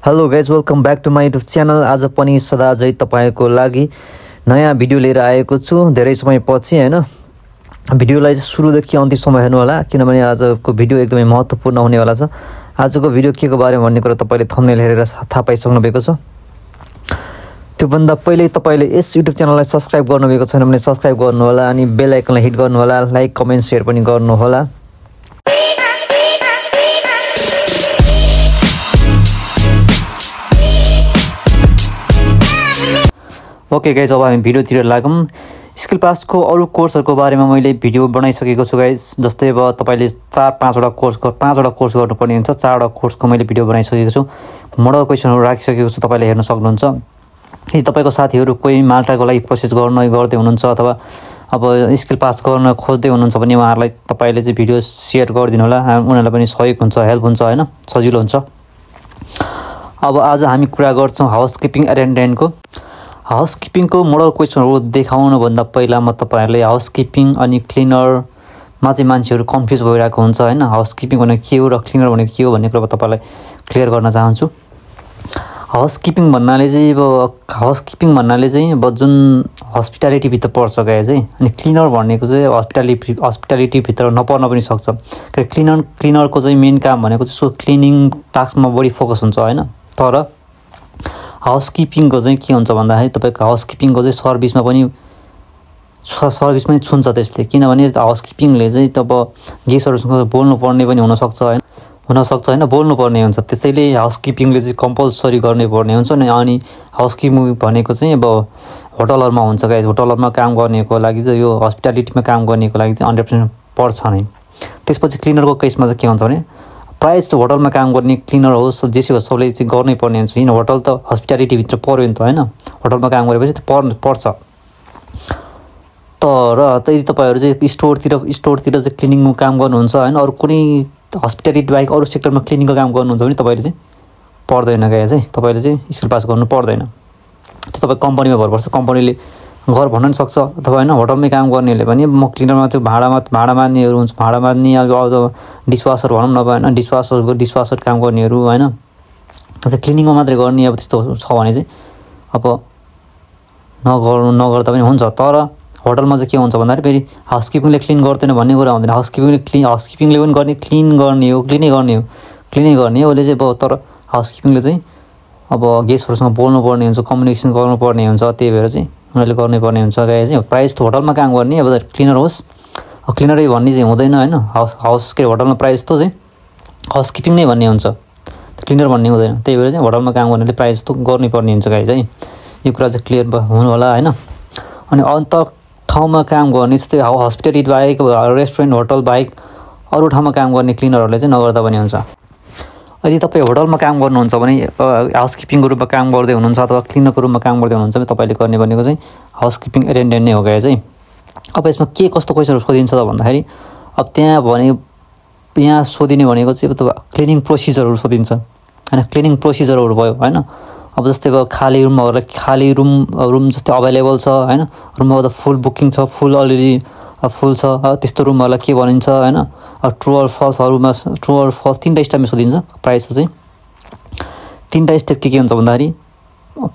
Hello guys, welcome back to my YouTube channel. आज पनि सदाझै तपाईँको लागि नयाँ भिडियो लिएर आएको छु। धेरै समय पछि हैन, भिडियोलाई चाहिँ सुरुदेखि अन्तिमसम्म हेर्नु होला, किनभने आजको भिडियो एकदमै महत्त्वपूर्ण हुनेवाला छ। आजको भिडियो के को बारेमा भन्ने कुरा तपाईँले थम्बनेल हेरेर थाहा पाइसक्नु भएको छ। त्योभन्दा पहिले तपाईँले यस युट्युब च्यानललाई सब्स्क्राइब गर्नुभएको छैन भने सब्स्क्राइब गर्नु होला, अनि बेल आइकनलाई हिट गर्नु होला, लाइक कमेन्ट सेयर पनि गर्नु होला। ओके गाइज, अब हामी भिडियोतिर लागौँ। स्किल पासको अरू कोर्सहरूको बारेमा मैले भिडियो बनाइसकेको छु गाइज। जस्तै अब तपाईँले 4-5वटा कोर्स गर्नुपर्ने हुन्छ, 4वटा कोर्सको मैले भिडियो बनाइसकेको छु। मोडल क्वेसनहरू राखिसकेको छु, तपाईँले हेर्न सक्नुहुन्छ। यदि तपाईँको साथीहरू कोही माल्टाको लागि प्रोसेस गर्दै हुनुहुन्छ अथवा अब स्किल पास गर्न खोज्दै हुनुहुन्छ भने उहाँहरूलाई तपाईँले चाहिँ भिडियो सेयर गरिदिनु होला, उनीहरूलाई पनि सहयोग हुन्छ, हेल्प हुन्छ हैन, सजिलो हुन्छ। अब आज हामी कुरा गर्छौँ हाउसकिपिङ एटेन्डेन्टको। हाउसकिपिङको मोडल क्वेसनहरू देखाउनुभन्दा पहिला म तपाईँहरूले हाउसकिपिङ अनि क्लिनरमा चाहिँ मान्छेहरू कन्फ्युज भइरहेको हुन्छ हैन। हाउसकिपिङ भनेको के हो र क्लिनर भनेको के हो भन्ने कुरा तपाईँलाई क्लियर गर्न चाहन्छु। हाउसकिपिङ भन्नाले चाहिँ अब जुन हस्पिटालिटीभित्र पर्छ गाइज है, अनि क्लिनर भनेको चाहिँ हस्पिटालिटीभित्र नपर्न पनि सक्छ। क्लिनरको चाहिँ मेन काम भनेको चाहिँ सो क्लिनिङ टास्कमा बढी फोकस हुन्छ हैन। तर हाउसकिपिङको चाहिँ के हुन्छ भन्दाखेरि तपाईँको हाउसकिपिङको चाहिँ सर्भिसमा पनि छुन्छ त्यसले, किनभने हाउसकिपिङले चाहिँ अब गेस्टहरूसँग बोल्नुपर्ने पनि हुनसक्छ हैन, बोल्नुपर्ने हुन्छ। त्यसैले हाउसकिपिङले चाहिँ कम्पलसरी गर्नुपर्ने हुन्छ। अनि हाउसकिपिङ भनेको चाहिँ अब होटलहरूमा हुन्छ गाइज। होटलहरूमा काम गर्नेको लागि चाहिँ यो हस्पिटालिटीमा काम गर्नेको लागि चाहिँ 100% पर्छ नै। त्यसपछि क्लिनरको केसमा चाहिँ के हुन्छ भने प्रायः जस्तो होटलमा काम गर्ने क्लिनर होस् जेसी होस् सबले चाहिँ गर्नै पर्ने हुन्छ, किन होटल त हस्पिटालिटीभित्र पर्यो नि त हैन। होटलमा काम गरेपछि त पर्छ। तर यदि तपाईँहरू चाहिँ स्टोरतिर चाहिँ क्लिनिङमा काम गर्नुहुन्छ हैन, अरू कुनै हस्पिटालिटी बाहेक अरू सेक्टरमा क्लिनिङको काम गर्नुहुन्छ भने तपाईँले चाहिँ पर्दैन गाइज है, तपाईँले चाहिँ स्किल पास गर्नु पर्दैन। त्यो तपाईँ कम्पनीमा भर पर्छ, कम्पनीले घर भन्न पनि सक्छ अथवा हैन। होटलमै काम गर्नेहरूले पनि म क्लिनरमा त्यो भाडा मान्नेहरू हुन्छ, भाडा मान्ने अब डिसवासर भनौँ न, अब हैन डिसवासर काम गर्नेहरू हैन, त्यो क्लिनिङमा मात्रै गर्ने अब त्यस्तो छ भने चाहिँ अब नगर्दा पनि हुन्छ। तर होटलमा चाहिँ के हुन्छ भन्दाखेरि फेरि हाउसकिपिङले क्लिन गर्दैन भन्ने कुरा हुँदैन। हाउसकिपिङले पनि गर्ने, क्लिनै गर्ने हो उसले चाहिँ। अब तर हाउसकिपिङले चाहिँ अब गेस्टहरूसँग बोल्नुपर्ने हुन्छ, कम्युनिकेसन गर्नुपर्ने हुन्छ, त्यही भएर चाहिँ उनीहरूले गर्नुपर्ने हुन्छ गाइज चाहिँ। प्रायः जस्तो होटलमा काम गर्ने अब क्लिनर होस्, क्लिनरै भन्ने चाहिँ हुँदैन हैन। होटलमा प्रायः जस्तो चाहिँ हाउसकिपिङ नै भन्ने हुन्छ, क्लिनर भन्ने हुँदैन। त्यही भएर चाहिँ होटलमा काम गर्नेले प्रायः जस्तो गर्नुपर्ने हुन्छ गाइज है। यो कुरा चाहिँ क्लियर हुनु होला हैन। अनि अन्त ठाउँमा काम गर्ने जस्तै हस्पिटालिटी बाहेक, रेस्टुरेन्ट होटल बाहेक अरू ठाउँमा काम गर्ने क्लिनरहरूले चाहिँ नगर्दा पनि हुन्छ। यदि तपाईँ होटलमा काम गर्नुहुन्छ भने हाउसकिपिङको रूपमा काम गर्दै हुनुहुन्छ अथवा क्लिनरको रूपमा काम गर्दै हुनुहुन्छ भने तपाईँले गर्ने भनेको चाहिँ हाउसकिपिङ एटेन्डेन्ट नै हो गाइज है। अब यसमा के कस्तो क्वेसनहरू सोधिन्छ त भन्दाखेरि अब यहाँ सोधिने भनेको चाहिँ अब क्लिनिङ प्रोसिजरहरू सोधिन्छ हैन। क्लिनिङ प्रोसिजरहरू भयो हैन। अब जस्तै अब खाली रुम जस्तै अभाइलेबल छ हैन, रुममा त फुल बुकिङ छ, फुल अलरेडी फुल छ, त्यस्तो रुमहरूलाई के भनिन्छ हैन। ट्रु अर फल्स 3टा स्टेपमा सोधिन्छ प्रायः जस्तो चाहिँ। 3टा स्टेप के हुन्छ भन्दाखेरि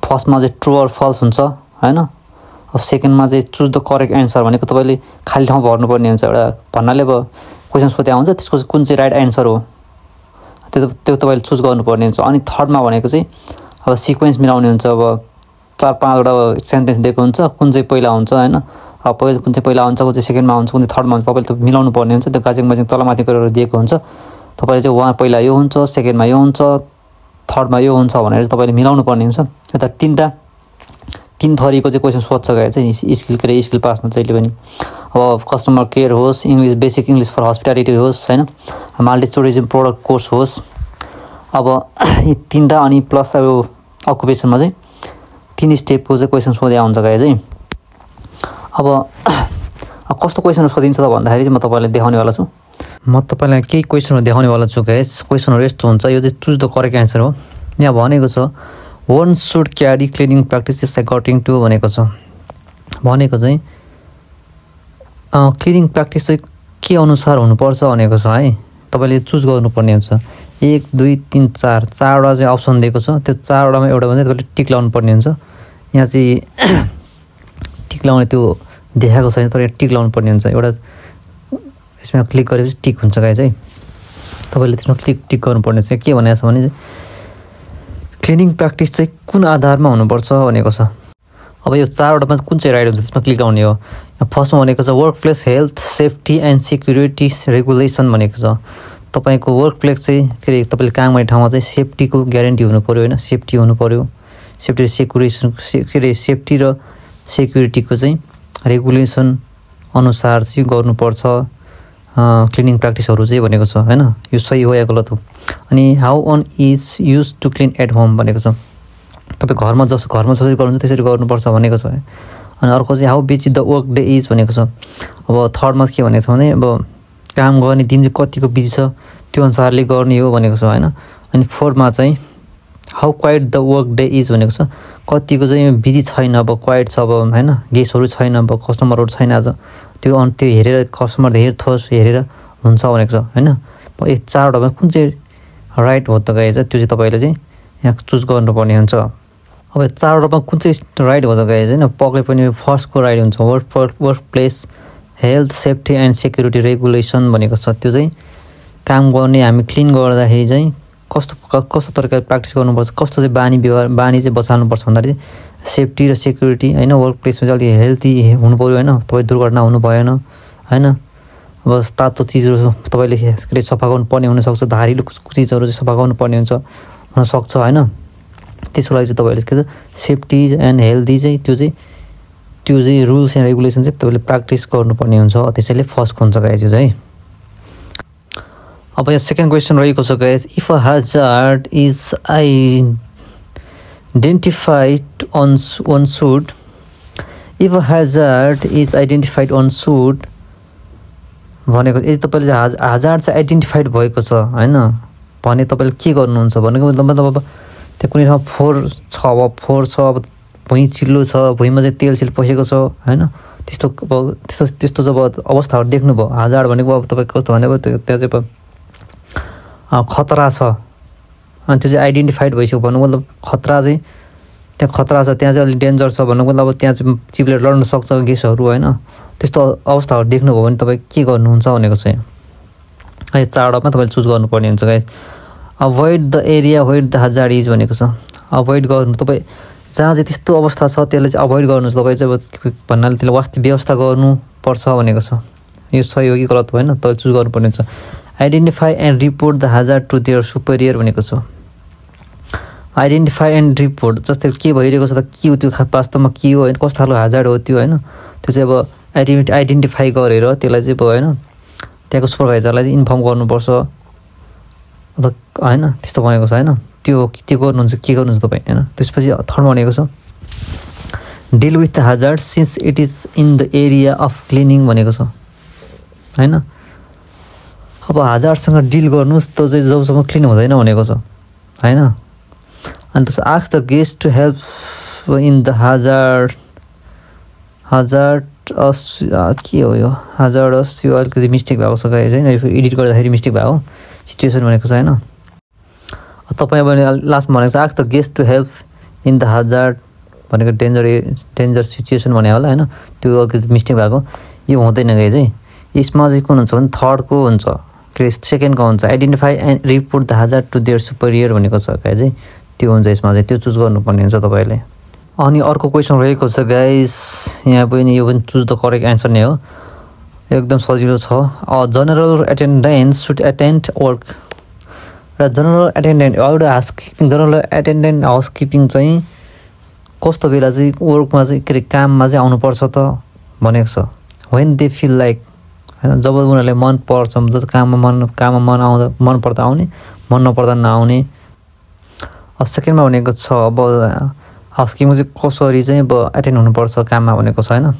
फर्स्टमा चाहिँ ट्रु अर फल्स हुन्छ हैन। अब सेकेन्डमा चाहिँ चुज द करेक्ट एन्सर भनेको तपाईँले खाली ठाउँ भर्नुपर्ने हुन्छ। एउटा भन्नाले अब क्वेसन सोधे हुन्छ, त्यसको कुन चाहिँ राइट एन्सर हो त्यो तपाईँले चुज गर्नुपर्ने हुन्छ। अनि थर्डमा भनेको चाहिँ अब सिक्वेन्स मिलाउने हुन्छ। अब 4-5वटा सेन्टेन्स दिएको हुन्छ, कुन चाहिँ पहिला हुन्छ हैन, अब कुन चाहिँ पहिला हुन्छ, कुन चाहिँ सेकेन्डमा हुन्छ, कुन चाहिँ थर्डमा हुन्छ, तपाईँले त मिलाउनु पर्ने हुन्छ। त्यो गाजिङमा तलमाथि गरेर दिएको हुन्छ, तपाईँले चाहिँ वहाँ पहिला यो हुन्छ, सेकेन्डमा यो हुन्छ, थर्डमा यो हुन्छ भनेर चाहिँ तपाईँले मिलाउनु पर्ने हुन्छ। यता 3 थरीको चाहिँ क्वेसन सोध्छ गाइज चाहिँ स्किल पासमा जहिले पनि। अब कस्टमर केयर होस्, बेसिक इङ्ग्लिस फर हस्पिटालिटी होस् हैन, माल्टी टुरिज्म प्रोडक्ट कोर्स होस्। अब यी 3टा अनि प्लस अब अकुपेसनमा चाहिँ 3 स्टेपको चाहिँ क्वेसन सोधे हुन्छ गाइज है। अब कस्तो क्वेसनहरू सोधिन्छ त भन्दाखेरि चाहिँ म तपाईँलाई देखाउनेवाला छु। म तपाईँलाई केही क्वेसनहरू देखाउनेवाला छु गाइज। क्वेसनहरू यस्तो हुन्छ, यो चाहिँ चुज द करेक्ट एन्सर हो। यहाँ भनेको छ one should carry cleaning practices according to भनेको छ। भनेको चाहिँ क्लिनिङ प्र्याक्टिस चाहिँ के अनुसार हुनुपर्छ भनेको छ है। तपाईँले चुज गर्नुपर्ने हुन्छ। 1 2 3 4 चारवटा चाहिँ अप्सन दिएको छ। त्यो चारवटामा एउटा चाहिँ तपाईँले टिक लाउनु पर्ने हुन्छ। यहाँ चाहिँ टिक लाउने त्यो देखाएको छैन, तर टिक लाउनु पर्ने हुन्छ। एउटा यसमा क्लिक गरेपछि टिक हुन्छ गाइज है। तपाईँले त्यसमा टिक गर्नुपर्ने चाहिँ के भनेको छ भने क्लिनिङ प्र्याक्टिस चाहिँ कुन आधारमा हुनुपर्छ भनेको छ। अब यो चारवटामा कुन चाहिँ राइट हुन्छ त्यसमा क्लिक आउने हो। फर्स्टमा भनेको छ work place health safety and security regulation भनेको छ। तपाईँको वर्क प्लेस चाहिँ के अरे तपाईँले काम गर्ने ठाउँमा चाहिँ सेफ्टीको ग्यारेन्टी हुनु पऱ्यो होइन, सेफ्टी हुनु पऱ्यो। सेफ्टी सेक्युरेसन के अरे सेफ्टी र सेक्युरिटीको चाहिँ रेगुलेसन अनुसार चाहिँ गर्नुपर्छ क्लिनिङ प्र्याक्टिसहरू चाहिँ भनेको छ होइन। यो सही हो या गलत हो। अनि how on is use to clean at home भनेको छ। तपाईँ घरमा जसरी गर्नुहुन्छ त्यसरी गर्नुपर्छ भनेको छ। अनि अर्को चाहिँ how busy the work day is भनेको छ। अब थर्डमा के भनेको छ भने अब काम गर्ने दिन चाहिँ कतिको बिजी छ त्यो अनुसारले गर्ने हो भनेको छ होइन। अनि फोर्थमा चाहिँ how quite the work day is भनेको छ। कतिको चाहिँ बिजी छैन, अब क्वाइट छ, अब होइन गेस्टहरू छैन, अब कस्टमरहरू छैन आज, त्यो हेरेर कस्टमर थोस हेरेर हुन्छ भनेको छ होइन। यो चारवटामा कुन चाहिँ राइट हो त गाइज त्यो चाहिँ तपाईँले चाहिँ यहाँ चुज गर्नुपर्ने हुन्छ। अब यो चारवटामा कुन चाहिँ राइट हो त गाइज होइन, पक्कै पनि फर्स्टको राइट हुन्छ। Work place health safety and security regulation भनेको छ। त्यो चाहिँ काम गर्ने हामी क्लिन गर्दाखेरि चाहिँ कस्तो तरिकाले प्र्याक्टिस गर्नुपर्छ, कस्तो चाहिँ बानी चाहिँ बचाल्नुपर्छ भन्दाखेरि सेफ्टी र सेक्युरिटी होइन। वर्क प्लेसमा चाहिँ अलिक हेल्थी हुनु पऱ्यो होइन, तपाईँ दुर्घटना हुनु भएन होइन। अब तातो चिजहरू तपाईँले के सफा गर्नुपर्ने हुनसक्छ, धारिलो चिजहरू चाहिँ सफा गर्नुपर्ने हुनसक्छ होइन। त्यसको लागि चाहिँ तपाईँले के छ सेफ्टी एन्ड हेल्दी चाहिँ त्यो चाहिँ रुल्स एन्ड रेगुलेसन चाहिँ तपाईँले प्र्याक्टिस गर्नुपर्ने हुन्छ। त्यसैले फर्स्ट हुन्छ गाइज यो चाहिँ। अब यहाँ सेकेन्ड क्वेसन रहेको छ guys, if a hazard is identified one should, if a hazard is identified one should भनेको यदि तपाईँले हजार्ड चाहिँ आइडेन्टिफाइड भएको छ होइन भने तपाईँले के गर्नुहुन्छ भनेको मतलब अब त्यो कुनै ठाउँमा फोहोर छ, अब भुइँ चिल्लो छ, भुइँमा चाहिँ तेल पसेको छ होइन। त्यस्तो जब अवस्थाहरू देख्नुभयो, हजार्ड भनेको अब तपाईँ कस्तो भनेको त्यहाँ चाहिँ खतरा छ अनि त्यो चाहिँ आइडेन्टिफाइड भइसक्यो भन्नु मतलब खतरा चाहिँ त्यहाँ खतरा छ, त्यहाँ चाहिँ अलिक डेन्जर छ भन्नु मतलब अब त्यहाँ चाहिँ चिप्लेर लड्न सक्छ गेस्टहरू होइन। त्यस्तो अवस्थाहरू देख्नुभयो भने तपाईँ के गर्नुहुन्छ भनेको चाहिँ है चारवटामा तपाईँले चुज गर्नुपर्ने हुन्छ guys. Avoid the area where the hazard is भनेको छ। अभोइड गर्नु तपाईँ जहाँ चाहिँ त्यस्तो अवस्था छ त्यसलाई चाहिँ अभोइड गर्नुहोस्। तपाईँ चाहिँ भन्नाले त्यसलाई व्यवस्था गर्नुपर्छ भनेको छ। यो सही हो कि गलत होइन तपाईँले चुज गर्नुपर्ने हुन्छ। Identify and report the hazard to their superior भनेको छ। आइडेन्टिफाई एन्ड रिपोर्ट जस्तै के भइरहेको छ त के हो त्यो वास्तवमा के हो होइन, कस्तो खालको हजार्ड हो त्यो होइन, त्यो चाहिँ अब आइडेन्टिफाई गरेर त्यसलाई चाहिँ अब होइन त्यहाँको सुपरभाइजरलाई चाहिँ इन्फर्म गर्नुपर्छ होइन, त्यस्तो भनेको छ होइन। त्यो गर्नुहुन्छ के गर्नुहुन्छ तपाईँ होइन। त्यसपछि थर्ड भनेको छ deal with the hazard since it is in the area of cleaning भनेको छ होइन। अब हजार्डसँग डिल गर्नुहोस् त्यो चाहिँ जबसम्म क्लिन हुँदैन भनेको छ होइन। अनि त्यसो ask the guest to help in the hazard के हो यो हजार्डस, यो अलिकति मिस्टेक भएको छ गाइस होइन, एडिट गर्दाखेरि मिस्टेक भएको सिचुएसन भनेको छ होइन। तपाईँ अब लास्टमा भनेको छ ask the guest to help in the hazard भनेको डेन्जर सिचुएसन भने होला होइन, त्यो अलिकति मिस्टेक भएको यो हुँदैन गाइस है। यसमा चाहिँ कुन हुन्छ भने थर्डको हुन्छ, सेकेन्डको हुन्छ identify and report the hazard to their superior भनेको छ गाइस है, त्यो हुन्छ यसमा चाहिँ, त्यो चुज गर्नुपर्ने हुन्छ तपाईँले। अनि अर्को क्वेसन रहेको छ गाइस यहाँ पनि, यो पनि चुज द करेक्ट एन्सर नै हो, एकदम सजिलो छ। General attendant should attend work र जनरल एटेन्डेन्ट एउटा जनरल एटेन्डेन्ट हाउसकिपिङ चाहिँ कस्तो बेला चाहिँ वर्कमा चाहिँ के अरे काममा चाहिँ आउनुपर्छ त भनेको छ। वेन दे फिल लाइक होइन, जब उनीहरूलाई मन पर्छ, जब काममा मन पर्दा आउने, मन नपर्दा नआउने। अब सेकेन्डमा भनेको छ अब हाउसकिपिङ चाहिँ कसरी चाहिँ अब एटेन्ड हुनुपर्छ काममा भनेको छ होइन।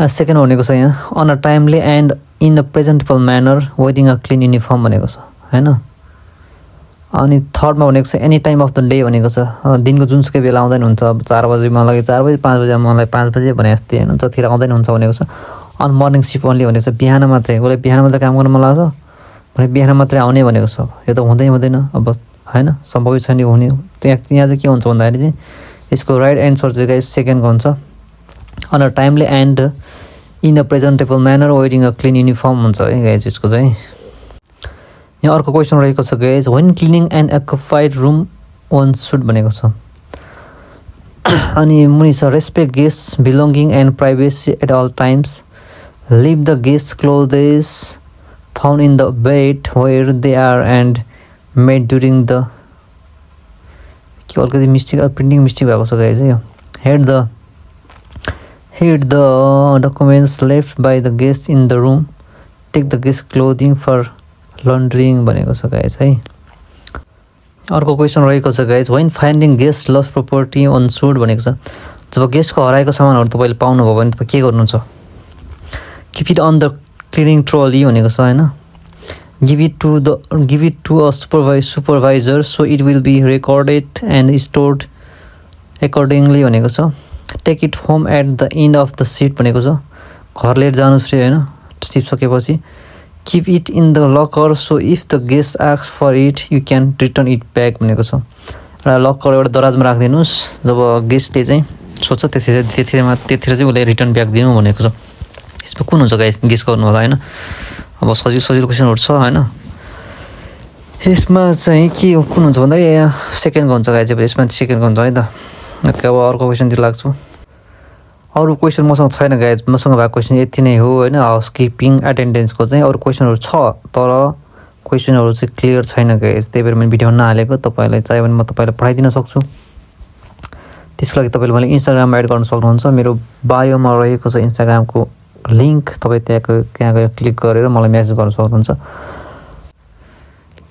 सेकेन्डमा भनेको छ यहाँ on a timely and in a presentable manner wearing a clean uniform भनेको छ होइन। अनि थर्डमा भनेको छ any time of the day भनेको छ, दिनको जुनसुकै बेला आउँदा नि हुन्छ, अब 4 बजी मलाई 4 बजी, 5 बजी मलाई 5 बजी भने जस्तै होइन, जतिखेर आउँदा नि हुन्छ भनेको छ। अनि मर्निङ सिफ्ट ओन्ली भनेको छ, बिहान मात्रै, उसलाई बिहान मात्रै काम गर्न मन लाग्छ भने बिहान मात्रै आउने भनेको छ यो त हुँदैन अब हैन सम्भवै छैन हुने त्यहाँ चाहिँ के हुन्छ भन्दाखेरि चाहिँ यसको राइट एन्सर चाहिँ गाइस सेकेन्डको हुन्छ on a timely and in a presentable manner wearing a clean uniform हुन्छ है गाइस यसको चाहिँ यहाँ अर्को क्वेसन रहेको छ guys when cleaning an occupied room one should भनेको छ अनि मुनि छ respect guest belonging and privacy at all times leave the guest clothes found in the bed where they are and made during the के अलिकति mistake printing mistake भएको छ guys यो heed the documents left by the guest in the room take the guest clothing for laundering भनेको छ guys है अर्को question रहेको छ guys when finding guest lost property on shoot भनेको छ जब गेस्टको हराएको सामानहरु तपाईले पाउनु भयो भने तपाईँ के गर्नुहुन्छ keep it on the cleaning trolley भनेको छ हैन give it to a supervisor so it will be recorded and stored accordingly भनेको छ take it home at the end of the shift भनेको छ घर लिएर जानुस् रे हैन सिप्सकेपछि keep it in the locker so if the guest asks for it you can return it back भनेको छ एउटा लकर एउटा दराजमा राखिदिनुस् जब गेस्टले चाहिँ सोध्छ त्यतिखेर चाहिँ उसले रिटर्न ब्याक दिनु भनेको छ यसमा कुन हुन्छ गाइस गेस गर्नु होला हैन अब सजिलो क्वेसनहरु छ हैन यसमा चाहिँ के कुन हुन्छ भन्दा यहाँ सेकेन्डको हुन्छ गाइस यसमा सेकेन्डको हुन्छ है त ओके अब अर्को क्वेसनतिर लाग्छु अरू क्वेसन मसँग छैन गाइस मसँग भएको क्वेसन यति नै हो हैन हाउसकिपिङ एटेन्डेन्सको चाहिँ अरू क्वेसनहरु छ तर क्वेसनहरु चाहिँ क्लियर छैन गाइस त्यही भएर मैले भिडियो नहालेको तपाईलाई चाहियो भने म तपाईलाई पठाइदिन सक्छु त्यसको लागि तपाईले मलाई इन्स्टाग्राममा एड गर्न सक्नुहुन्छ मेरो बायोमा रहेको छ इन्स्टाग्रामको लिंक तपाई त्यहाँ गएर क्लिक गरेर मलाई मेसेज गर्न सक्नुहुन्छ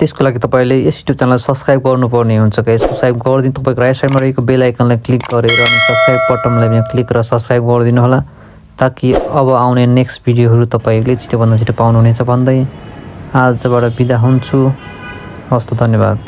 त्यसको लागि तपाईले यस युट्युब च्यानललाई सब्स्क्राइब गर्नुपर्ने हुन्छ गाइस सब्स्क्राइब गर्दिनु तपाईको राइट साइडमा रहेको बेल आइकनलाई क्लिक गरेर अनि सब्स्क्राइब बटनलाई पनि क्लिक गरेर सब्स्क्राइब गरिदिनु होला ताकि अब आउने नेक्स्ट भिडियोहरु तपाईले छिटो भन्दा छिटो पाउनुहुनेछ भन्दै आजबाट बिदा हुन्छु हस्त धन्यवाद।